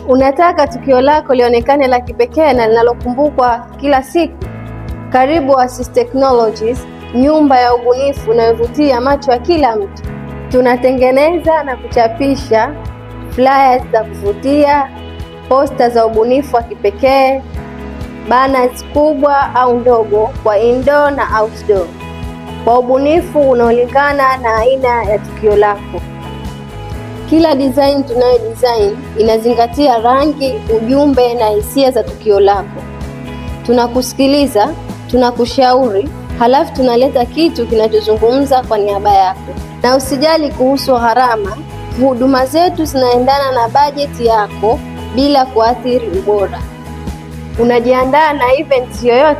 Unataka tukio lako lionekane la kipekee na linalokumbukwa kila siku? Karibu Oasis Technologies, nyumba ya ubunifu inayovutia macho ya kila mtu. Tunatengeneza na kuchapisha flyers za kuvutia, posta za ubunifu wa kipekee, banners kubwa au ndogo kwa indoor na outdoor, kwa ubunifu unaolingana na aina ya tukio lako. Kila design tunayo design inazingatia rangi, ujumbe na hisia za tukio lako. Tunakusikiliza, tunakushauri, halafu tunaleta kitu kinachozungumza kwa niaba yako. Na usijali kuhusu gharama, huduma zetu zinaendana na bajeti yako bila kuathiri ubora. Unajiandaa na event yoyote?